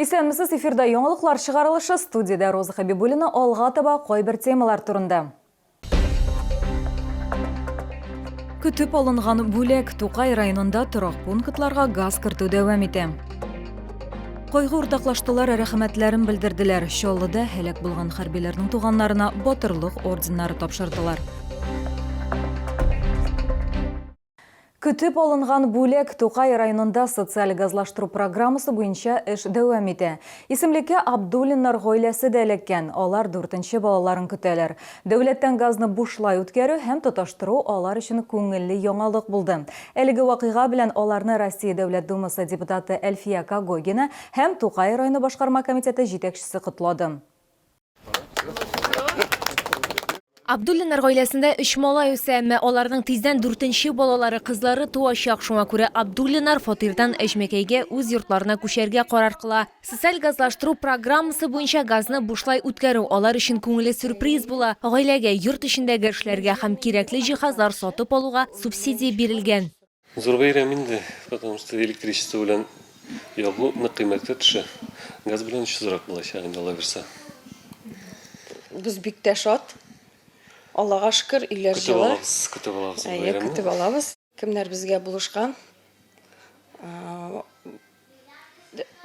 Исәнмесез, эфирда яңалыклар чыгарылышы, студиядә Роза Хәбибуллина алга таба кайбер темалар турында. Көтеп алынган бүләк Тукай районында торак пунктларга газ кертү дәвам итә. Кайгы уртаклаштылар, рәхмәтләрен белдерделәр. Чаллыда һәлак булган хәрбиләрнең туганнарына батырлык орденнары тапшырдылар. Көтеп алынган бүләк Тукай районында социаль газлаштыру программасы буенча эш дәвам итә. Исемлеккә Абдуллиннар гаиләсе дә эләккән, алар дүртенче балаларын көтәләр. Дәүләттән газны бушлай үткәрү һәм тоташтыру алар өчен күңелле яңалык булды. Әлеге вакыйга белән аларны Россия Дәүләт Думасы депутаты Әлфия Когогина һәм Тукай районы башкарма комитеты җитәкчесе котлады. Абдуллиннар гаиләсендә өч малай үсә, әмма аларның тиздән дүртенче балалары, кызлары туачак. Шуңа күрә Абдуллиннар фатирдан Әҗмәкәйгә үз йортларына күчәргә карар кыла. Социаль газлаштыру программасы буенча газны бушлай үткәрү алар өчен күңелле сюрприз була. Гаиләгә йорт эчендәге эшләргә һәм кирәкле җиһазлар сатып алуга субсидия бирелгән. Зур бәйрәм инде, потому что электричество белән ягу нык кыйммәткә төшә. Газ белән очсызрак булачак инде, Алла бирса. Без бик тә шат. Аллага шөкер, өйләр Көтеп җылы. алабыз, көтеп алабыз бу Әйе, бәйрәмне. көтеп алабыз. Кемнәр безгә булышкан?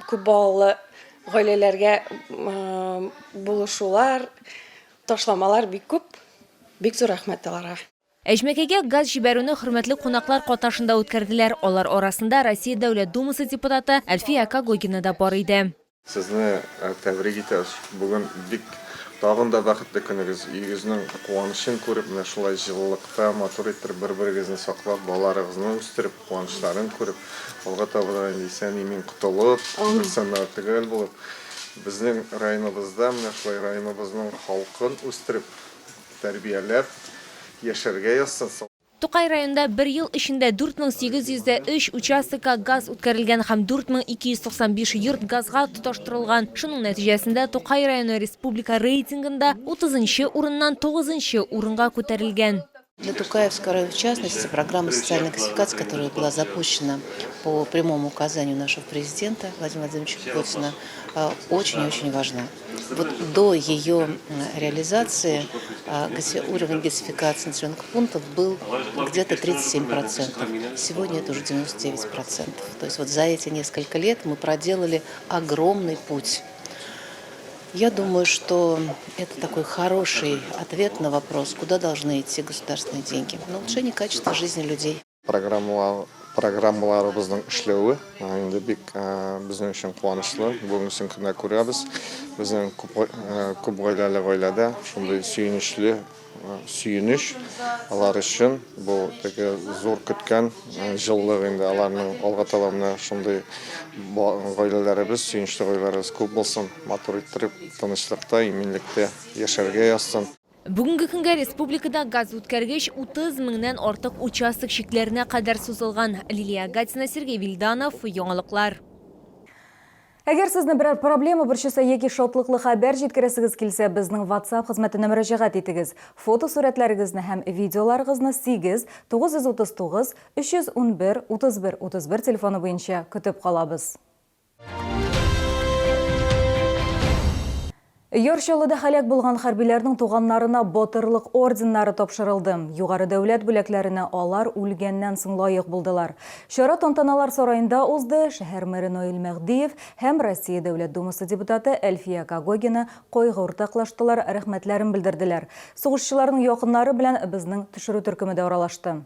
Күп балалы гаиләләргә булышулар, ташламалар бик күп. Бик зур рәхмәт аларга. Әҗмәкәйгә газ җибәрүне хөрмәтле кунаклар катнашында үткәрделәр. Алар арасында Россия Дәүләт Думасы депутаты Әлфия Когогина да бар иде. Сезне тәбрик итәбез. Бүген бик тагын да бәхетле көнегез. Өегезнең куанычын күреп, менә шулай җылылыкта матур иттереп бер-берегезне саклап, балаларыгызны үстереп, куанычларын күреп, алга таба да инде исән-имин котылып, бер саннар төгәл булып, безнең районыбызда менә шулай районыбызның халкын үстереп, Тәрбияләп яшәргә язсын. Тукай районында бер ел эчендә 4803 участокка газ үткәрелгән һәм 4295 йорт газга тоташтырылган. Шуның нәтиҗәсендә Тукай районы республика рейтингында 30 нчы урыннан 9 нчы урынга күтәрелгән. Для Тукаевского района, в частности, программа социальной газификации, которая была запущена по прямому указанию нашего президента Владимира Владимировича Путина, очень-очень важна. Вот до ее реализации уровень газификации населенных пунктов был где-то 37%. Сегодня это уже 99%. То есть вот за эти несколько лет мы проделали огромный путь. Я думаю, что это такой хороший ответ на вопрос, куда должны идти государственные деньги. На улучшение качества жизни людей. Программалар, программаларыбызның эшләве инде бик безнең өчен куанычлы. Бүгенгесен көндә күрәбез. Безнең күп, күп гаиләле гаиләдә шундый сөенечле сөенеч алар өчен бу теге зур көткән җылылык инде аларның алга таба менә шундый гаиләләребез, сөенечле гаиләләребез күп булсын, матур иттереп тынычлыкта, иминлектә яшәргә язсын. Бүгенге көнгә республикада газүткәргеч 30 меңнән артык участок чикләренә кадәр сузылган. Лилия Гатина, Сергей Вильданов, Яңалыклар. Әгәр сезне берәр проблема борчыса яки шатлыклы хәбәр җиткерәсегез килсә, безнең WhatsApp хезмәтенә мөрәҗәгать итегез. Фотосурәтләрегезне һәм видеоларыгызны 8 939 311 31 31 телефоны буенча көтеп калабыз. Яр Чаллыда һәлак булган хәрбиләрнең туганнарына Батырлык орденнары тапшырылды. Югары дәүләт бүләкләренә алар үлгәннән соң лаек булдылар. Чара Тантаналар сараенда узды. Шәһәр мэры Наил Мәһдиев һәм Россия Дәүләт Думасы депутаты Әлфия Когогина кайгы уртаклаштылар, рәхмәтләрен белдерделәр. Сугышчыларның якыннары белән безнең төшерү төркеме дә аралашты.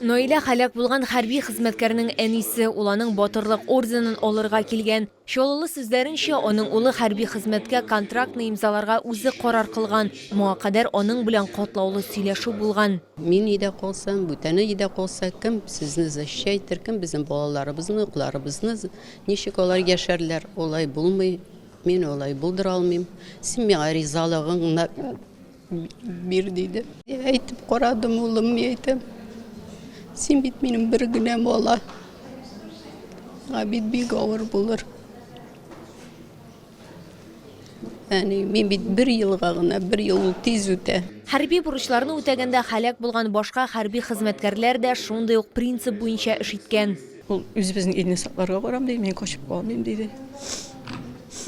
Наилә һәлак булган хәрби хезмәткәрнең әнисе, ул аның Батырлык орденын алырга килгән. Чаллылы сүзләренчә, аның улы хәрби хезмәткә контрактны имзаларга үзе карар кылган. Моңа кадәр аның белән катлаулы сөйләшү булган. Мин өйдә калсам, бүтәне өйдә калса, кем сезне защищать итәр, кем безнең балаларыбызны, оныкларыбызны, ничек алар яшәрләр, алай булмый, мин алай булдыра алмыйм, син миңа ризалыгыңны Бир, диде. Әйтеп карадым, улым, ни әйтәм. Син бит минем бер генә бала. Миңа бит бик авыр булыр. Әни, мин бит бер елга гына, бер ел ул тиз үтә. Хәрби бурычларны үтәгәндә һәлак булган башка хәрби хезмәткәрләр дә шундый ук принцип буенча эш иткән. Ул үзебезнең илне сакларга барам, ди, мин качып калмыйм, диде.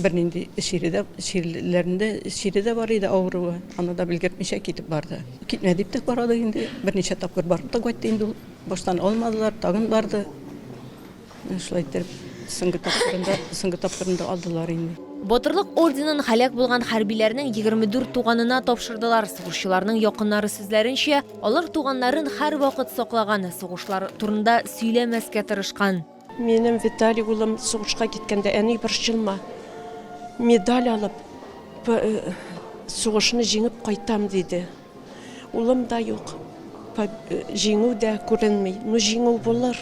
Бернинди чире дә, чирләрендә, чире дә бар иде, авыруы. Аны да белгертмичә китеп барды. Китмә дип тә карадык инде. Берничә тапкыр барып та кайтты инде ул. Баштан алмадылар, тагын барды. Менә шулай иттереп, соңгы тапкырында, соңгы тапкырында алдылар инде. Батырлык орденын һәлак булган хәрбиләрнең 24 туганына тапшырдылар. Сугышчыларның якыннары сүзләренчә, алар туганнарын һәрвакыт саклаган, сугышлар турында сөйләмәскә тырышкан. Минем Виталий улым сугышка киткәндә, әни, борчылма, медаль алып, сугышны җиңеп кайтам, диде. Улым да юк, җиңү дә күренми. Ну, җиңү булыр.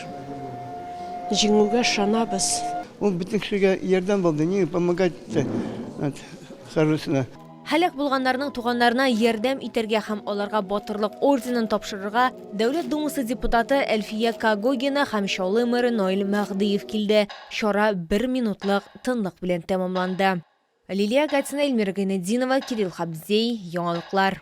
Җиңүгә ышанабыз. Ул бөтен кешегә ярдәм булды, не помогать хорошего. Һәлак булганнарның туганнарына ярдәм итәргә һәм аларга Батырлык орденын тапшырырга Дәүләт Думасы депутаты Әлфия Когогина һәм Чаллы мэры Наил Мәһдиев килде. Чара бер минутлык тынлык белән тәмамланды. Лилия Гатина, Эльмира Гайнетдинова, Кирилл Хабзей, Яңалыклар.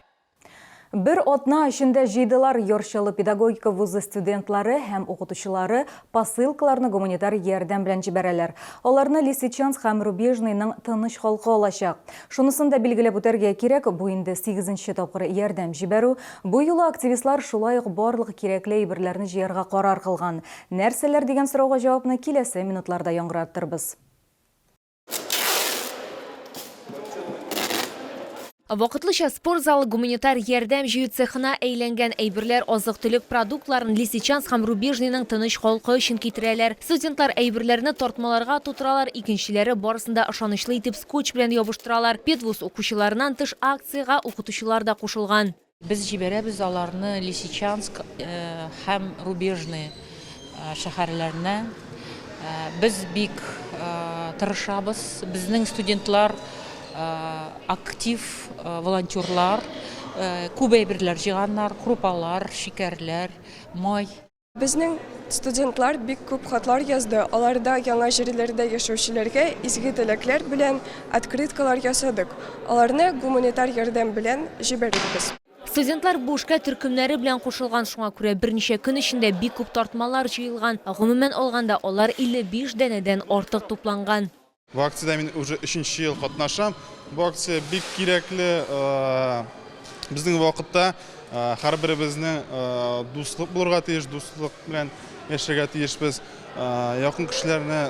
Бер атна эчендә җыйдылар Яр Чаллы педагогика вузы студентлары һәм укытучылары посылкаларны гуманитар ярдәм белән җибәрәләр. Аларны Лисичанск һәм Рубежныйның тыныч халкы алачак. Шунысын да билгеләп үтәргә кирәк, бу инде сигезенче тапкыр ярдәм җибәрү. Бу юлы активистлар шулай ук барлык кирәкле әйберләрне җыярга карар кылган. Нәрсәләр дигән сорауга җавапны киләсе минутларда яңгыратырбыз. Вакытлыча спорт залы гуманитар ярдәм җыю цехына әйләнгән. Әйберләр азык-төлек продуктларын Лисичанск һәм Рубежныйның тыныч халкы өчен китерәләр. Студентлар әйберләрне тартмаларга тутыралар, икенчеләре барысын да ышанычлы итеп скотч белән ябыштыралар. Педвуз укучыларыннан тыш акциягә укытучылар да кушылган. Без җибәрәбез аларны Лисичанск һәм Рубежный шәһәрләренә. Без бик тырышабыз. Безнең студентлар актив волонтерлар, күп әйберләр җыйганнар, крупалар, шикәрләр, май. Безнең студентлар бик күп хатлар язды, аларда яңа җирләрдә яшәүчеләргә изге теләкләр белән открыткалар ясадык. Аларны гуманитар ярдәм белән җибәрербез. Студентлар бу эшкә төркемнәре белән кушылган, шуңа күрә берничә көн эчендә бик күп тартмалар җыелган. Гомумән алганда, алар 55 данәдән артык тупланган. Бу акциядә мин уже өченче ел катнашам. Бу акция бик кирәкле. Безнең вакытта һәрберебезнең дуслык булырга тиеш, дуслык белән яшәргә тиешбез. Якын кешеләрне,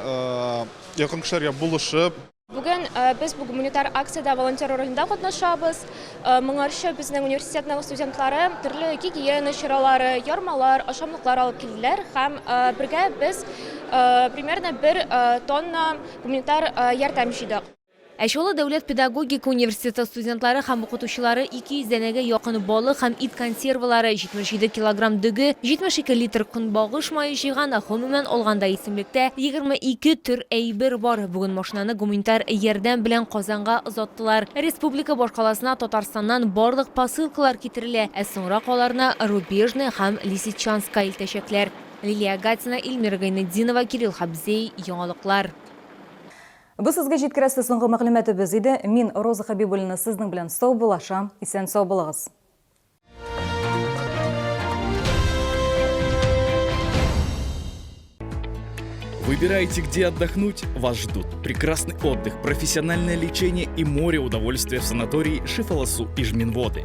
якын кешеләргә булышып. Бүген без бу гуманитар акциядә волонтер ролендә катнашабыз. Моңарчы безнең университетның студентлары төрле гигиена чаралары, ярмалар, ашамлыклар алып килделәр һәм бергә без примерно бер тонна гуманитар ярдәм җыйдык. Ә Чаллы дәүләт педагогика университеты студентлары һәм укытучылары 200 данәгә якын балык һәм ит консервалары, 77 килограмм дөге, 72 литр көнбагыш мае җыйган, гомумән алганда исемлектә 22 төр әйбер бар. Бүген машинаны гуманитар ярдәм белән Казанга озаттылар. Республика башкаласына Татарстаннан барлык посылкалар китерелә, ә соңрак аларны Рубежный һәм Лисичанскка илтәчәкләр. Лилия Гатина, Эльмира Гайнетдинова, Кирилл Хабзей, Яңалыклар. Бу сезгә җиткерәсе соңгы мәгълүматыбыз иде. Мин, Роза Хәбибуллина, сезнең белән саубуллашам. Исән-сау булыгыз. Выбираете, где отдохнуть? Вас ждут прекрасный отдых, профессиональное лечение и море удовольствия в санатории Шифаласу и Жминводы.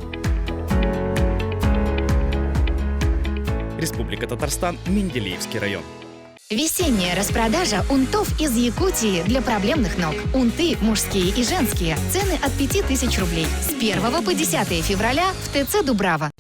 Республика Татарстан, Менделеевский район. Весенняя распродажа унтов из Якутии для проблемных ног. Унты мужские и женские. Цены от 5000 рублей. С 1 по 10 февраля в ТЦ «Дубрава».